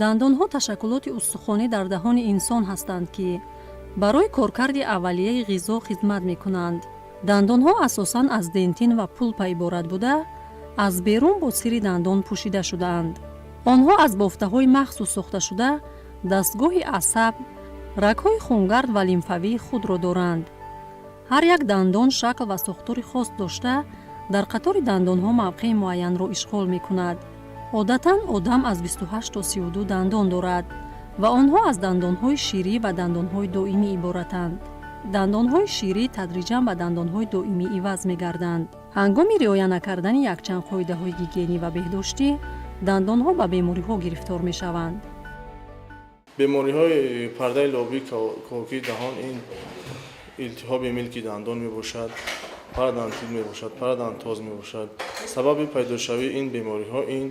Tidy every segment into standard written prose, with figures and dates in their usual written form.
Дандонҳо ташаккулоти устухонӣ дар даҳони инсон ҳастанд, ки барои коркарди аввалияи ғизо хизмат мекунанд. Дандонҳо асосан аз дентин ва пулпа иборат буда, аз берун бо сири дандон пӯшида шудаанд. Онҳо аз бофтаҳои махсус сохташуда, дастгоҳи асаб, рагҳои хунгард ва лимфавии худро доранд. Ҳар як дандон шакл ва сохтори хос дошта, дар қатори дандонҳо мавқеи муайянро ишғол мекунад. Одатан одам аз 28 то 32 дандон дорад ва онҳо аз дандонҳои ширӣ ва дандонҳои доимӣ иборатанд. Дандонҳои ширӣ тадриҷан ба дандонҳои доимӣ иваз мегарданд. Ҳангоми риоя накардани якчанд қоидаҳои гигиенӣ ва беҳдоштӣ, дандонҳо ба бемориҳо гирифтор мешаванд. Бемориҳои пардаи лаъобии ковокии даҳон ин илтиҳоби милки дандон мебошад, парадонтит мебошад, парадонтоз мебошад. Сабаби пайдошавии ин бемориҳо ин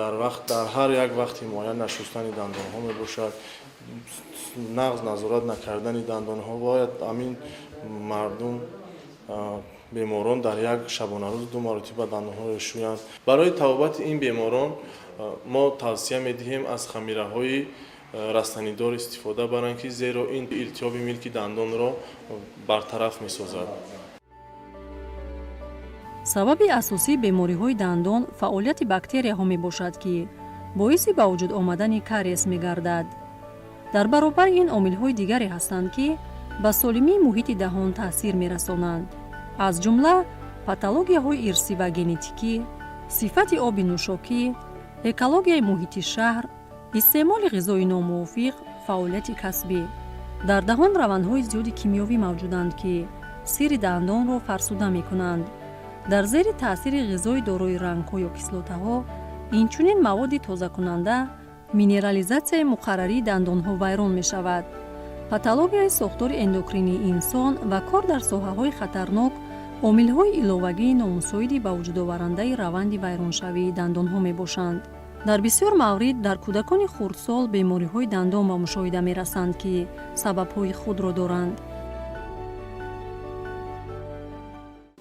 дар вақт, дар ҳар як вақти муайян нашустани дандонҳо мебошад, нағз назорат накардани дандонҳо. Бояд ҳамин мардум, беморон дар як шабонарӯз ду маротиба дандонҳоро шӯянд. Барои табобати ин беморон мо тавсия медиҳем аз хамираҳои растанидор истифода баранд, ки зеро ин илтиҳоби милки дандонро бартараф месозад. Сабаби асосии бемориҳои дандон фаъолияти бактерияҳо мебошад, ки боиси ба вуҷуд омадани кариес мегардад. Дар баробари ин омилҳои дигаре ҳастанд, ки ба солимии муҳити даҳон таъсир мерасонанд, аз ҷумла патологияҳои ирсӣ ва генетикӣ, сифати оби нӯшокӣ, экологияи муҳити шаҳр, истеъмоли ғизои номувофиқ, фаъолияти касбӣ. Дар даҳон равандҳои зиёди кимиёвӣ мавҷуданд, ки сири дандонро фарсуда мекунанд. Дар зери таъсири ғизои дорои рангҳо ё кислотаҳо, инчунин маводи тозакунанда, минерализатсияи муқаррарии дандонҳо вайрон мешавад. Патологияи сохтори эндокринии инсон ва кор дар соҳаҳои хатарнок омилҳои иловагии номусоиди ба вуҷудоварандаи раванди вайроншавии дандонҳо мебошанд. Дар бисёр маврид дар кӯдакони хурдсол бемориҳои дандон ба мушоҳида мерасанд, ки сабабҳои худро доранд.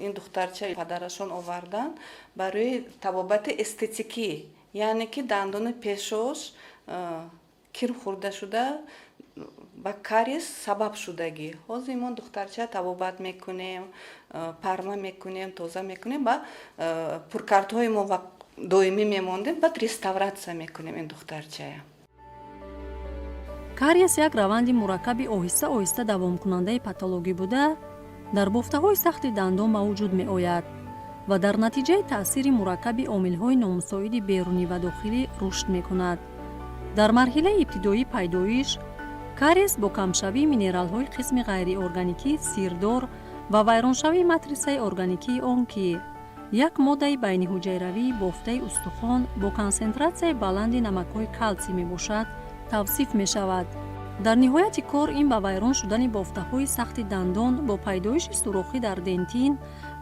Ин духтарча падарашон овардан барои табобати эстетикӣ, яъне ки дандони пешош кир хӯрда шуда, ба кариес сабаб шудагӣ. Ҳозир мо духтарча табобат мекунем, парма мекунем, тоза мекунем ба пуркардҳои мо ва доимӣ мемондем, баъд реставратсия мекунем ин духтарчая. Кариес як раванди мураккаби оҳиста оҳиста давомкунандаи патологӣ буда, дар бофтаҳои сахти дандон ба вуҷуд меояд ва дар натиҷаи таъсири мураккаби омилҳои номусоиди берунӣ ва дохилӣ рушд мекунад. Дар марҳилаи ибтидоии пайдоиш кариес бо камшавии минералҳои қисми ғайриорганикии сирдор ва вайроншавии матрисаи органикии он, ки як моддаи байниҳуҷайравии бофтаи устухон бо консентратсияи баланди намакҳои калтсий мебошад, тавсиф мешавад. Дар ниҳояти кор ин ба вайрон шудани бофтаҳои сахти дандон бо пайдоиши сурохӣ дар дентин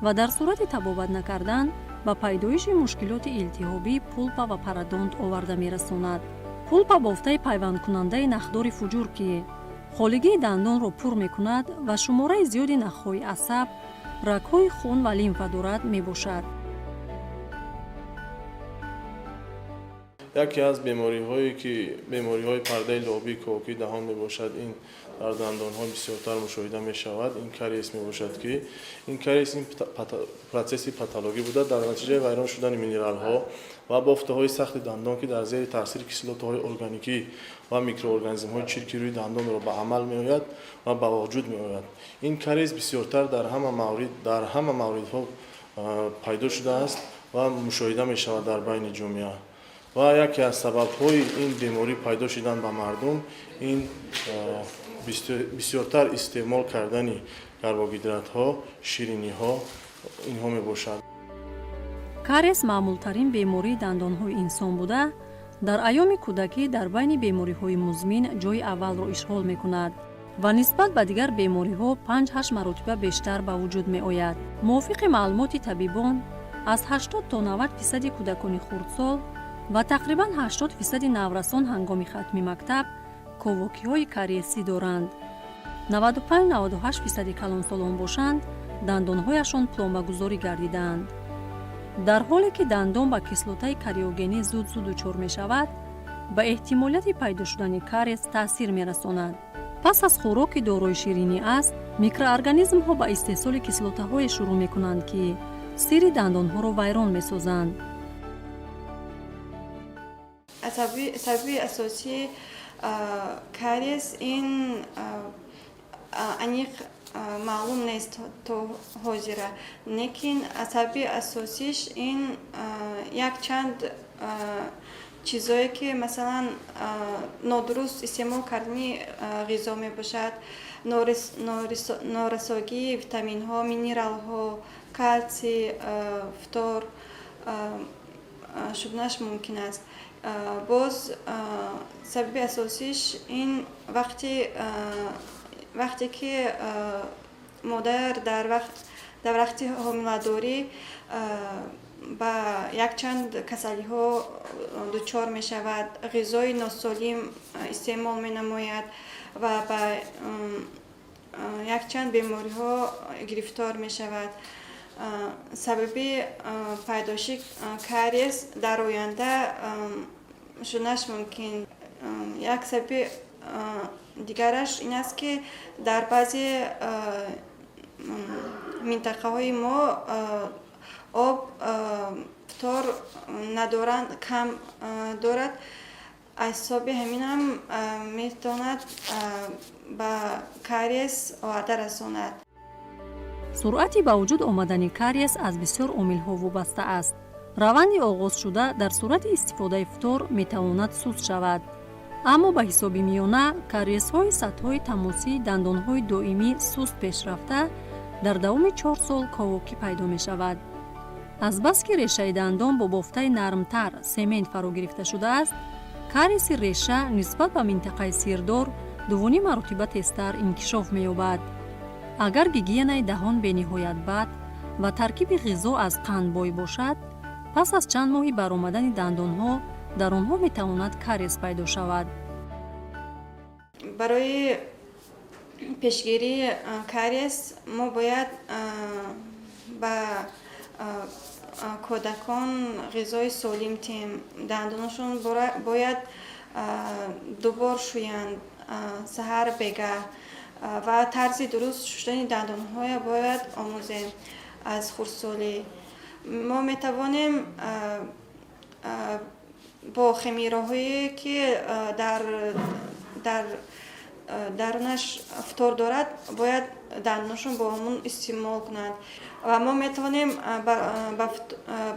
ва дар сурати табобат накардан ба пайдоиши мушкилоти илтиҳобии пулпа ва парадонт оварда мерасонад. Пулпа бофтаи пайвандкунандаи нахдори фуҷур, ки холигии дандонро пур мекунад ва шумораи зиёди нахҳои асаб, рагҳои хун ва лимфа дорад, мебошад. Яке аз бемориҳое, ки бемориҳои пардаи лаъобии ковокии даҳон мебошад, ин дар дандонҳо бисёртар мушоҳида мешавад, ин кариес мебошад, ки ин кариес ин процесси патологӣ буда, дар натиҷаи вайрон шудани минералҳо ва бофтаҳои сахти дандон, ки дар зери таъсири кислотаҳои органикӣ ва микроорганизмҳои чирки рӯи дандонро ба амал меояд ва ба вуҷуд меояд. Ин кариес бисёртар дар ҳама маврид, дар ҳама мавридҳо пайдо шудааст ва мушоҳида мешавад дар байни ҷомеа. Ва яке аз сабабҳои ин беморӣ пайдо шудан ба мардум ин бисёртар истеъмол кардани карбогидратҳо, шириниҳо, инҳо мебошад. Кариес маъмултарин бемории дандонҳои инсон буда, дар айёми кӯдакӣ дар байни бемориҳои музмин ҷойи аввалро ишғол мекунад ва нисбат ба дигар бемориҳо 5-8 маротиба бештар ба вуҷуд меояд. Мувофиқи маълумоти табибон, аз 80 то 90 фисади кӯдакони хурдсол ва тақрибан 80 фисади наврасон ҳангоми хатми мактаб ковокиҳои кариесӣ доранд. 95-98 фисади калонсолон бошанд, дандонҳояшон пломбагузорӣ гардидаанд. Дар ҳоле ки дандон ба кислотаи кариогенӣ зуд-зуд дучор мешавад, Ба эҳтимолияти пайдо шудани кариес таъсир мерасонад. Пас аз хӯрок, ки дорои ширинӣ аст, микроорганизмҳо ба истеҳсоли кислотаҳое шурӯъ мекунанд, ки сири дандонҳоро вайрон месозанд. Сабаби асосии кариес ин аниқ маълум нест то ҳозира, лекин сабаби асосиш ин якчанд чизое ки, масалан, нодуруст истеъмол кардани ғизо мебошад, норасогии витаминҳо, минералҳо, калсий, фтор шуданаш мумкин аст. Боз сабаби асосиш ин вақте ки модар дар вақти ҳомиладорӣ ба якчанд касалиҳо дучор мешавад, ғизои носолим истеъмол менамояд ва ба якчанд бемориҳо гирифтор мешавад. Сабаби пайдоши кариес дар оянда шуданаш мумкин. Як сабаби дигараш ин аст, ки дар баъзе минтақаҳои мо об фтор надоранд, кам дорад. Аз ҳисоби ҳаминам метавонад ба кариес оварда расонад. Суръати ба вуҷуд омадани кариес аз бисёр омилҳо вобаста аст. Раванди оғозшуда дар сурати истифодаи фтор метавонад суст шавад, аммо ба ҳисоби миёна кариесҳои сатҳҳои тамосии дандонҳои доимӣ суст пешрафта, дар давоми 4 сол ковокӣ пайдо мешавад. Азбаски решаи дандон бо бофтаи нармтар семент фаро гирифта шудааст, кариеси реша нисбат ба минтақаи сирдор дувуним маротиба тезтар инкишоф меёбад. Агар гигиенаи даҳон бениҳоят бад ва таркиби ғизо аз қанд бой бошад, пас аз чанд моҳи баромадани дандонҳо дар онҳо метавонад кариес пайдо шавад. Барои пешгирии кариес мо бояд ба кӯдакон ғизои солим диҳем, дандонашон бояд дубор шӯянд, саҳар, бегаҳ, ва тарзи дуруст шуштани дандонҳоя бояд омӯзем аз хурдсолӣ. Мо метавонем бо хамираҳое, ки дар дарунаш фтор дорад, бояд дандонашон бо ҳамон истеъмол кунанд ва мо метавонем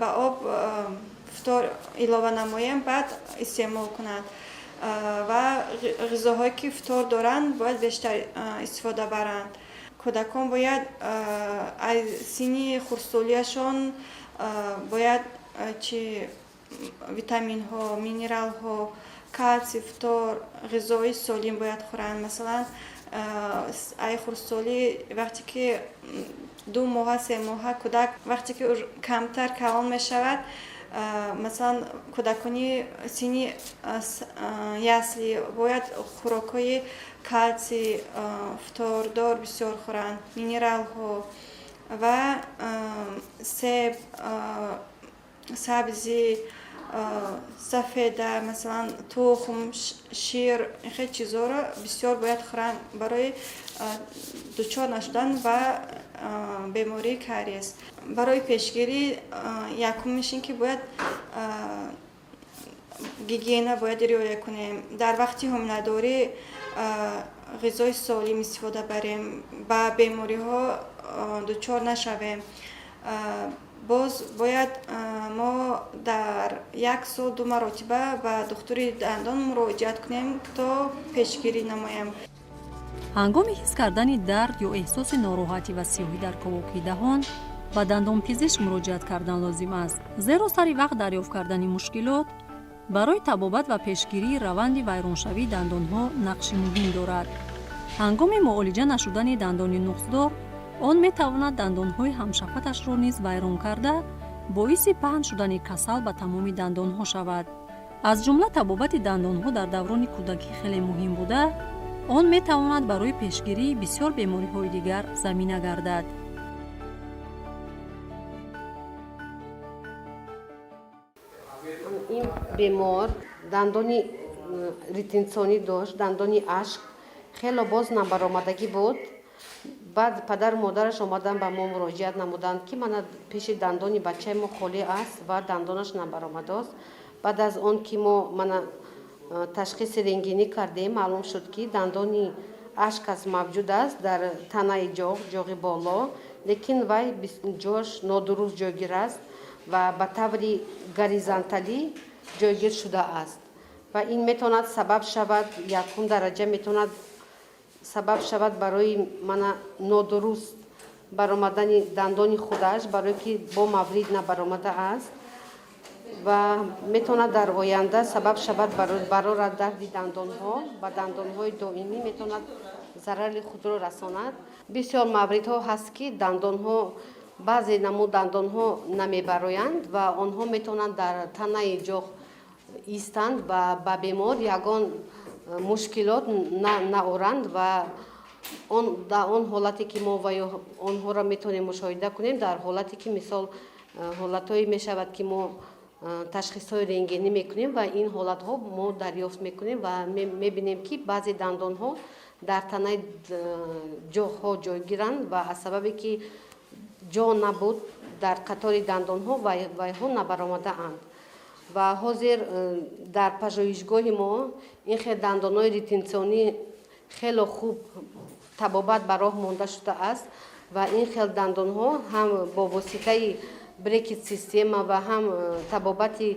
ба об фтор илова намоем, баъд истеъмол кунанд ва ғизоҳое, ки фтор доранд, бояд бештар истифода баранд. Кӯдакон бояд аз синни хурдсолиашон бояд чи витаминҳо, минералҳо, калсий, фтор, ғизои солим бояд хӯранд. Масалан, ай хурдсолӣ, вақте ки 2 моҳа, 3 моҳа кӯдак, вақте ки камтар калон мешавад, масалан, кӯдакони синни ясли бояд хӯрокҳои калсий, фтордор бисёр хӯранд, минералҳо ва себ, сабзӣ, сафеда, масалан, тухм, шир, ин хел чизҳоро бисёр бояд хӯранд барои дучор нашудан ба бемории кариес. Барои пешгирӣ якумиш ин ки бояд гигиена бояд риоя кунем, дар вақти ҳомиладорӣ ғизои солим истифода барем, ба бемориҳо дучор нашавем. Боз бояд мо дар як сол ду маротиба ба духтури дандон муроҷиат кунем, то пешгирӣ намоем. Ҳангоми ҳис кардани дард ё эҳсоси нороҳатӣ ва сиёҳӣ дар ковокии даҳон ба дандонпизишк муроҷиат кардан лозим аст, зеро сари вақт дарёфт кардани мушкилот барои табобат ва пешгирии раванди вайроншавии дандонҳо нақши муҳим дорад. Ҳангоми муолиҷа нашудани дандони нуқсдор, он метавонад дандонҳои ҳамшафаташро низ вайрон карда, боиси паҳн шудани касал ба тамоми дандонҳо шавад. Аз ҷумла табобати дандонҳо дар даврони кӯдакӣ хеле муҳим буда, он метавонад барои пешгирии бисёр бемориҳои дигар замина гардад. Ин бемор дандони ретенсионӣ дошт, дандони ашк хело боз набаромадагӣ буд. Баъд падару модараш омадан, ба мо муроҷиат намуданд, ки мана пеши дандони бачаи мо холӣ аст ва дандонаш набаромадааст. Баъд аз он ки мо мана ташхиси рентгенӣ кардем, маълум шуд, ки дандони ашк аз мавҷуд аст дар танаи ҷоғ, ҷоғи боло, лекин вай ҷош нодуруст ҷойгир аст ва ба таври горизонталӣ ҷойгир шудааст. Ва ин метавонад сабаб шавад, якум дараҷа метавонад сабаб шавад барои мана нодуруст баромадани дандони худаш, барое ки бо маврид набаромадааст, ва метавонад дар оянда сабаб шавад барора дарди дандонҳо, ба дандонҳои доимӣ метавонад зарари худро расонад. Бисёр мавридҳо ҳаст, ки дандонҳо, баъзе намуд дандонҳо намебароянд ва онҳо метавонанд дар танаи ҷоғ истанд ва ба бемор ягон мушкилот наоранд. Ва он дар он ҳолате ки мо ва онҳоро метавонем мушоҳида кунем, дар ҳолате ки, мисол, ҳолатҳое мешавад, ки мо ташхисҳои рентгенӣ мекунем ва ин ҳолатҳо мо дарёфт мекунем ва мебинем, ки баъзе дандонҳо дар танаи ҷоғҳо ҷойгиранд ва аз сабабе ки ҷо набуд дар қатори дандонҳо, вайҳо набаромадаанд. Ва ҳозир дар пажӯҳишгоҳи мо ин хел дандонҳои ретенсионӣ хело хуб табобат ба роҳ монда шудааст ва ин хел дандонҳо ҳам бо воситаи брекет система ва ҳам табобати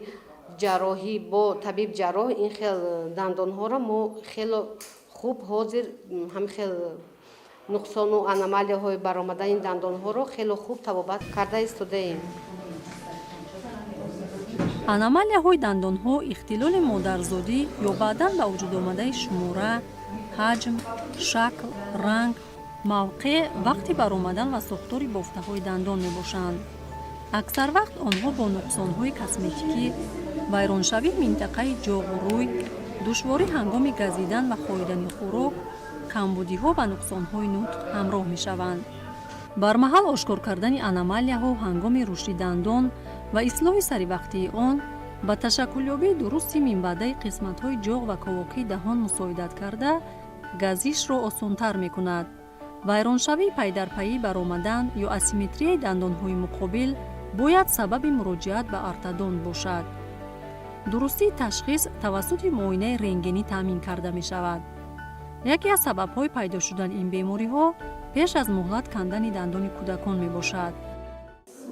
ҷарроҳӣ бо табиб ҷарроҳ ин хел дандонҳоро мо хело хуб ҳозир ҳамин хел нуқсону аномалияҳои баромадани дандонҳоро хело хуб табобат карда истодаем. Аномалияҳои дандонҳо ихтилоли модарзодӣ ё баъдан ба вуҷуд омадаи шумора, ҳаҷм, шакл, ранг, мавқеъ, вақти баромадан ва сохтори бофтаҳои дандон мебошанд. Аксар вақт онҳо бо нуқсонҳои косметикӣ, вайроншавии минтақаи ҷоғу рӯй, душворӣ ҳангоми газидан ва хоидани хӯрок, камбудиҳо ва нуқсонҳои нутқ ҳамроҳ мешаванд. Бармаҳал ошкор кардани аномалияҳо ҳангоми рушди дандон ва ислоҳи саривақтии он ба ташаккулёбии дурусти минбаъдаи қисматҳои ҷоғ ва ковокии даҳон мусоидат карда, газишро осонтар мекунад. Вайроншавии пайдарпайӣ баромадан ё асимметрияи дандонҳои муқобил бояд сабаби муроҷиат ба ортодонт бошад. Дурустии ташхис тавассути муоинаи рентгенӣ таъмин карда мешавад. Яке аз сабабҳои пайдо шудани ин бемориҳо пеш аз муҳлат кандани дандони кӯдакон мебошад.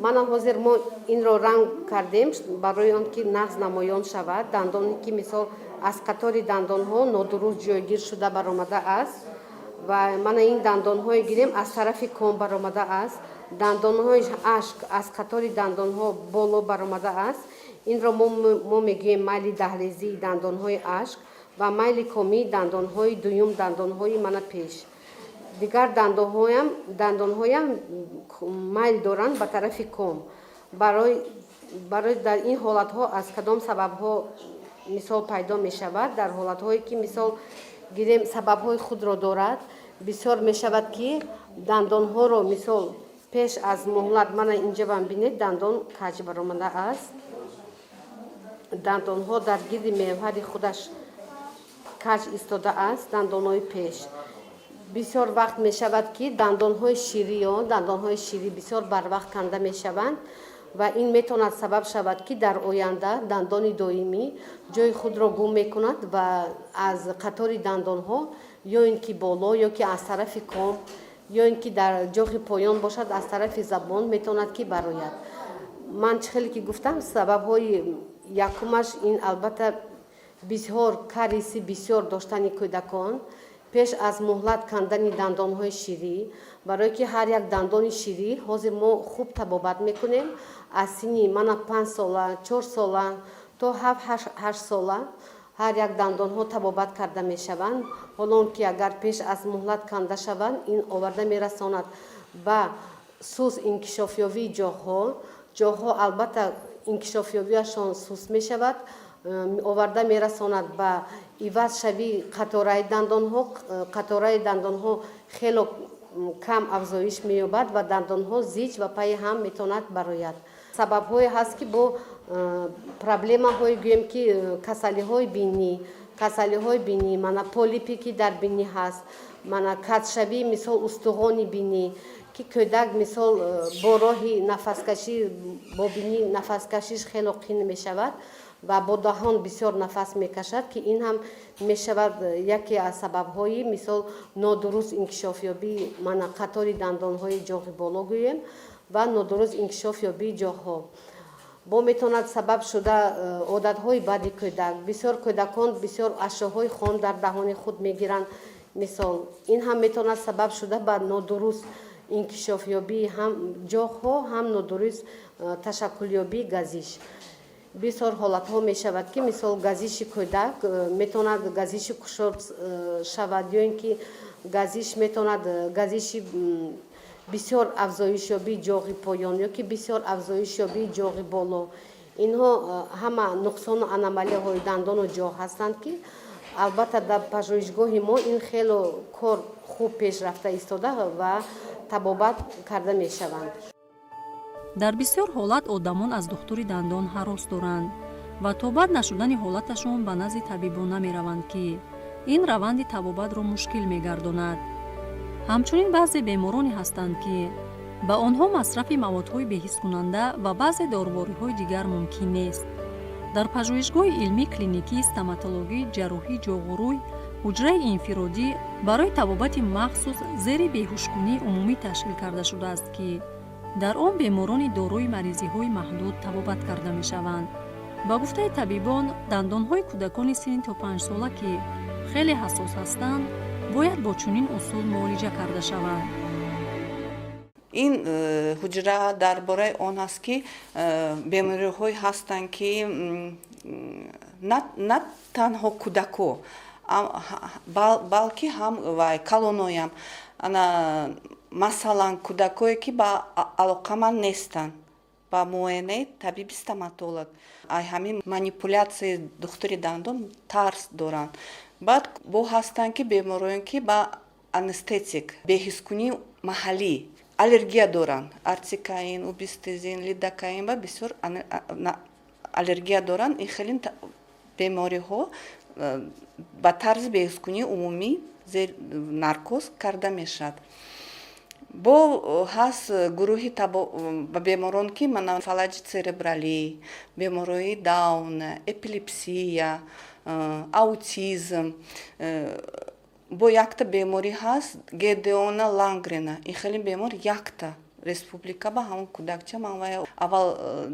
Мана ҳозир мо инро ранг кардем барои он ки нағз намоён шавад дандоне ки, мисол, аз қатори дандонҳо нодуруст ҷойгир шуда баромада аст. Ва мана ин дандонҳое гирем, аз тарафи ком баромада аст. Дандонҳои ашк аз қатори дандонҳо боло баромада аст. Инро мо мегӯем майли даҳлезии дандонҳои ашк ва майли комии дандонҳои дуюм, дандонҳои мана пеш. Дигар дандонҳоям майл доранд ба тарафи ком. Барои дар ин ҳолатҳо аз кадом сабабҳо, мисол, пайдо мешавад? Дар ҳолатҳое ки, мисол, гирем, сабабҳои худро дорад. Бисёр мешавад, ки дандонҳоро, мисол, пеш аз муҳлат, мана инҷа бинед, дандон каҷ баромада аст, дандонҳо дар гирди мевҳари худаш каҷ истодааст. Дандонҳои пеш бисёр вақт мешавад, ки дандонҳои шириё, дандонҳои ширӣ бисёр барвақт канда мешаванд ва ин метавонад сабаб шавад, ки дар оянда дандони доимӣ ҷои худро гум мекунад ва аз қатори дандонҳо ё ин ки боло, ё ки аз тарафи ком, ё ин ки дар ҷоғи поён бошад, аз тарафи забон метавонад ки барояд. Ман чӣ хеле ки гуфтам, сабабҳои якумаш ин албатта бисёр кариеси бисёр доштани кӯдакон, пеш аз муҳлат кандани дандонҳои ширӣ, барое ки ҳар як дандони ширӣ ҳозир мо хуб табобат мекунем аз синни мана 5 сола, 4 сола то 7-8 сола ҳар як дандонҳо табобат карда мешаванд. Ҳоло он ки агар пеш аз муҳлат канда шаванд, ин оварда мерасонад ба суст инкишофёбии ҷоғҳо. Ҷоғҳо албатта инкишофёбиашон суст мешавад, оварда мерасонад ба ивазшавии қатораи дандонҳо. Қатораи дандонҳо хело кам афзоиш меёбад ва дандонҳо зич ва пайи ҳам метавонад барояд. Сабабҳое ҳаст, ки бо проблемаҳои, гӯем ки, касалиҳои бинӣ. Касалиҳои бинӣ, мана полипе, ки дар бинӣ ҳаст, мана кадшавии, мисол, устухони бинӣ, ки кӯдак, мисол, бо роҳи нафаскашӣ, бо бинӣ нафаскашиш хело қин мешавад ва бо даҳон бисёр нафас мекашад, ки ин ҳам мешавад яке аз сабабҳои, мисол, нодуруст инкишофёбии, мана, қатори дандонҳои ҷоғи боло гӯем ва нодуруст инкишофёбии ҷоғҳо. Бо метавонад сабаб шуда одатҳои бади кӯдак. Бисёр кӯдакон бисёр ашёҳои хом дар даҳони худ мегиранд, мисол, ин ҳам метавонад сабаб шуда ба нодуруст инкишофёбии ҳам ҷоғҳо, ҳам нодуруст ташаккулёбии газиш. Бисёр ҳолатҳо мешавад, ки, мисол, газиши кӯдак метавонад газиши кушод шавад ё ин ки газиш метавонад газиши бисёр афзоишёбии ҷоғи поён ё ки бисёр афзоишёбии ҷоғи боло. Инҳо ҳама нуқсону аномалияҳои дандону ҷоғ ҳастанд, ки албатта дар пажӯҳишгоҳи мо ин хело кор хуб пеш рафта истода ва табобат карда мешаванд. Дар бисёр ҳолат одамон аз духтури дандон ҳарос доранд ва то бад нашудани ҳолаташон ба назди табибон намераванд, ки ин раванди табобатро мушкил мегардонад. Ҳамчунин баъзе бемороне ҳастанд, ки ба онҳо масрафи маводҳои беҳискунанда ва баъзе дорувориҳои дигар мумкин нест. Дар пажӯҳишгоҳи илмии клиникии стоматологӣ, ҷарроҳии ҷоғу рӯй ҳуҷраи инфиродӣ барои табобати махсус зери беҳушкунии умумӣ ташкил карда шудааст, ки дар он беморони дорои маризиҳои маҳдуд табобат карда мешаванд. Ба гуфтаи табибон, дандонҳои кӯдакони синни то 5-сола, ки хеле ҳассос ҳастанд, бояд бо чунин усул муолиҷа карда шаванд. Ин ҳуҷра дар бораи он аст, ки бемориҳое ҳастанд, ки на танҳо кӯдако, балки ҳам вай калоноям. Ана, масалан, кӯдакое, ки ба алоқаманд нестанд ба муоинаи табиби стоматолог, ай ҳамин манипулятсияи духтури дандон тарс доранд. Баъд бо ҳастанд, ки бемороне, ки ба анестетик, беҳискунии маҳаллӣ аллергия доранд, артикаин, убистезин, лидокаин ба бисёр аллергия доранд. Ин хеле бемориҳо ба тарзи беҳискунии умумӣ зери наркоз карда мешавад. Бо ҳаст гурӯҳи ба беморон, ки мана фалаҷи церебралӣ, бемориҳои Даун, эпилепсия, аутизм. Бо якта беморӣ ҳаст, Гедеона Лангрена. Ин хеле бемор якта республика ба ҳамон кӯдакча. Ман вай аввал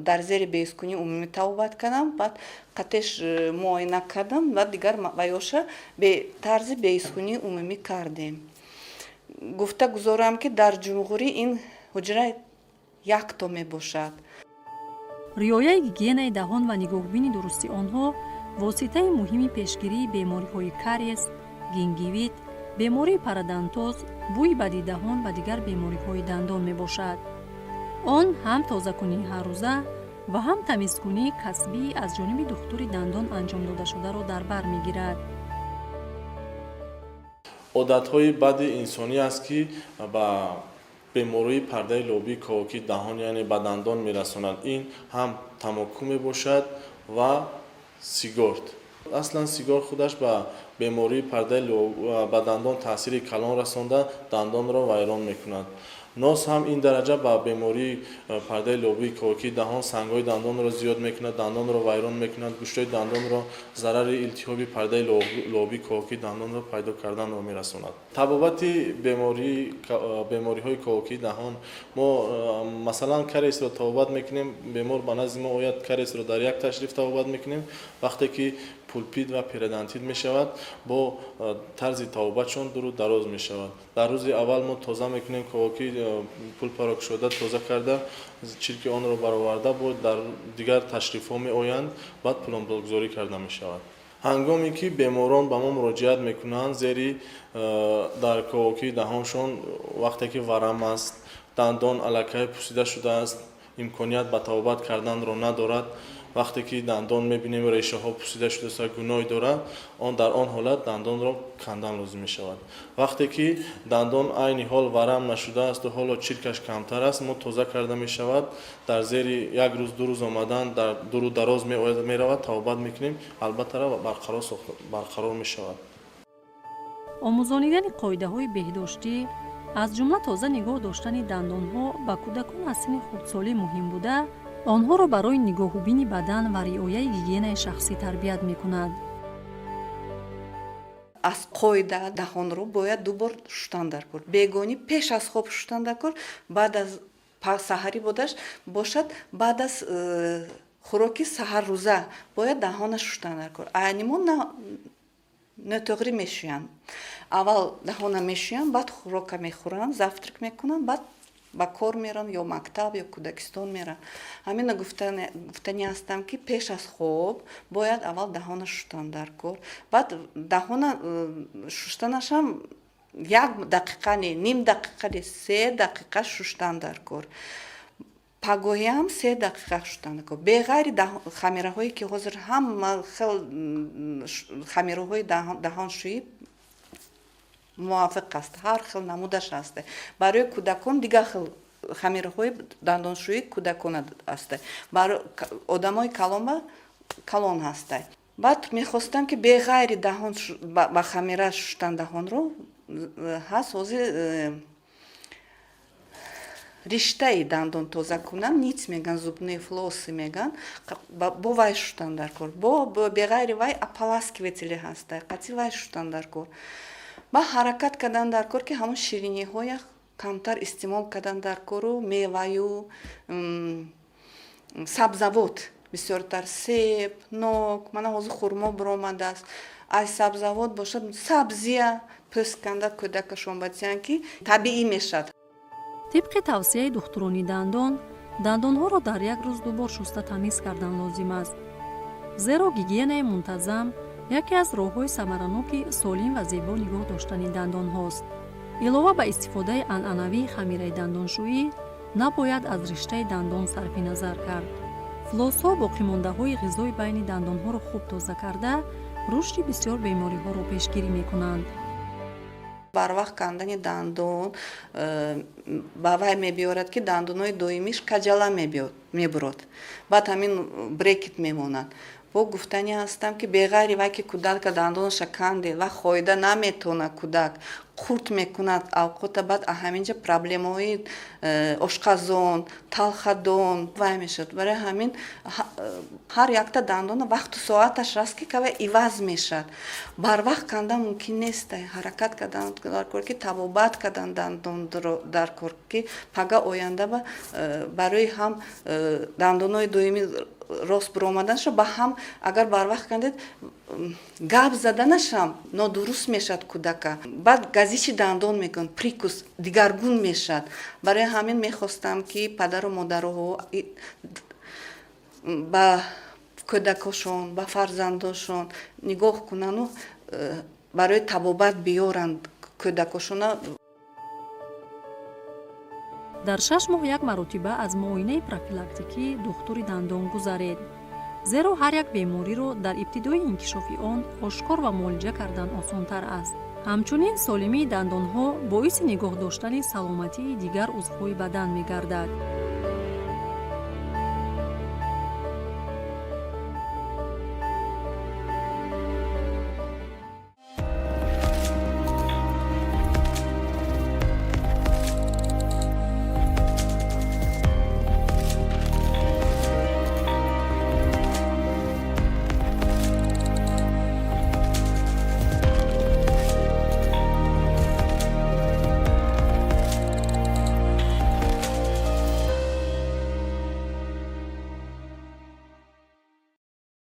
дар зери беҳискунии умумӣ табобат кардам, баъд қатеш муоина кардам ва дигар вайоша тарзи беҳискунии умумӣ кардем. Гуфта гузорам, ки дар ҷумҳурӣ ин ҳуҷра якто мебошад. Риояи гигиенаи даҳон ва нигоҳубини дурусти онҳо воситаи муҳими пешгирии бемориҳои кариес, гингивит, бемории парадонтоз, бӯи бади даҳон ва дигар бемориҳои дандон мебошад. Он ҳам тозакунии ҳаррӯза ва ҳам тамизкунии касбӣ аз ҷониби духтури дандон анҷом додашударо дар бар мегирад. Одатҳои бади инсонӣ аст, ки ба бемории пардаи лобии ковокии даҳон, яъне ба дандон мерасонад. Ин ҳам тамоку мебошад ва сигорт. Аслан сигор худаш ба бемории пардаи ба дандон таъсири калон расонда, дандонро вайрон мекунад. Нос ҳам ин дараҷа ба бемории пардаи лобии ковокии даҳон, сангҳои дандонро зиёд мекунад, дандонро вайрон мекунад, гӯштҳои дандонро зарари илтиҳоби пардаи лобии ковокии дандонро пайдо карданро мерасонад. Табобати бемориҳои ковокии даҳон: мо, масалан, кариесро табобат мекунем. Бемор ба назди мо ояд, кариесро дар як ташриф табобат мекунем. Вақте ки пулпит ва периодонтит мешавад, бо тарзи табобатшон дуру дароз мешавад. Дар рӯзи аввал мо тоза мекунем ковокии пулпаро кушода, тоза карда, чирки онро бароварда, бо дар дигар ташрифҳо меоянд, баъд пломбогузорӣ карда мешавад. Ҳангоме ки беморон ба мо муроҷиат мекунанд, зери дар ковокии даҳоншон вақте ки варам аст, дандон аллакай пусида шудааст, имконият ба табобат карданро надорад. Вақте ки дандон мебинем, решаҳо пусида шудааст, гной дорад, он дар он ҳолат дандонро кандан лозим мешавад. Вақте ки дандон айни ҳол варам нашудаасту ҳоло чиркаш камтар аст, мо тоза карда мешавад, дар зери як рӯз, 2 рӯз омадан, дар дуру дароз меравад, табобат мекунем, албатта, барқарор мешавад. Омӯзонидани қоидаҳои беҳдоштӣ, аз ҷумла тоза нигоҳ доштани дандонҳо, ба кӯдакон аз синни хурдсолӣ муҳим буда, онҳоро барои нигоҳубини бадан ва риояи гигиенаи шахсӣ тарбият мекунад. Аз қоида даҳонро бояд ду бор шуштан дар кор: бегонӣ пеш аз хоб шуштан дар кор, баъд аз саҳарӣ бодаш бошад, баъд аз хӯроки саҳаррӯза бояд даҳона шуштан дар кор. Айни мо нотоғрӣ мешӯянд: аввал даҳона мешӯянд, баъд хӯрока мехӯранд, завтрак мекунанд, баъд ба кор меранд ё мактаб, ё кӯдакистон меранд. Ҳамина гуфтани ҳастам, ки пеш аз хоб бояд аввал даҳона шуштан дар кор. Баъд даҳона шуштанашам як дақиқа не, ним дақиқа не, 3 дақиқа шуштан дар кор. Пагоҳиам 3 дақиқа шуштан дар кор. Беғайри хамираҳое, ки ҳозир ҳама хел хамираҳои даҳоншӯӣ мувофиқ аст, ҳар хел намудаш ҳаст. Барои кӯдакон дигар хел хамираҳои дандоншӯии кӯдакон аст, барои одамои калонба калон ҳаста. Баъд мехостам, ки беғайри даҳон ба хамира шуштан даҳонро ҳаст ҳозир риштаи дандон тоза кунан, нить меган, зубные флоссы меган, бо вай шуштан дар кор. Бо беғайри вай ополаскиватели ҳаста, қатъи вай шуштан дар кор. Ба ҳаракат кардан дар кор, ки ҳамон шириниҳоя камтар истеъмол кардан дар кору меваю сабзавот бисёртар, себ, нок, мана ҳозир хурмо биромадааст. Аз сабзавот бошад, сабзия пӯст канда кӯдакашон батиянд, ки табиӣ мешавад. Тибқи тавсияи духтурони дандон, дандонҳоро дар як рӯз ду бор шуста тамиз кардан лозим аст, зеро гигиенаи мунтазам яке аз роҳҳои самараноки солим ва зебо нигоҳ доштани дандонҳост. Илова ба истифодаи анъанавии хамираи дандоншӯӣ, набояд аз риштаи дандон сарфи назар кард. Флосҳо боқимондаҳои ғизои байни дандонҳоро хуб тоза карда, рушди бисёр бемориҳоро пешгирӣ мекунанд. Барвақт кандани дандон ба вай мебиёрад, ки дандонҳои доимиш каҷала мебурод, баъд ҳамин брекет мемонад. Бо гуфтани ҳастам, ки беғайри вай, ки кӯдака дандонаша канде ва хоида наметавонад, кӯдак қурт мекунад авқота, баъд ҳаминҷа проблемаҳои ошқазон, талхадон вай мешавад. Барои ҳамин ҳар якта дандона вақту соаташ раст, ки кава иваз мешавад. Барвақт кандан мумкин нест, ҳаракат кардан дар кор, ки табобат кардан дандонро дар кор, ки пага оянда ба барои ҳам дандонҳои доимӣ рост биромаданашо, ба ҳам агар барвақт кандед, гап заданашам нодуруст мешавад кӯдака. Баъд газиши дандон мекунад, прикус дигаргун мешавад. Барои ҳамин мехостам, ки падару модарҳо ба кӯдакошон, ба фарзандошон нигоҳ кунану барои табобат биёранд кӯдакошона. Дар 6 моҳ як маротиба аз муоинаи профилактикӣ духтури дандон гузаред, зеро ҳар як бемориро дар ибтидои инкишофи он ошкор ва муолиҷа кардан осонтар аст. Ҳамчунин солимии дандонҳо боиси нигоҳ доштани саломатии дигар узвҳои бадан мегардад.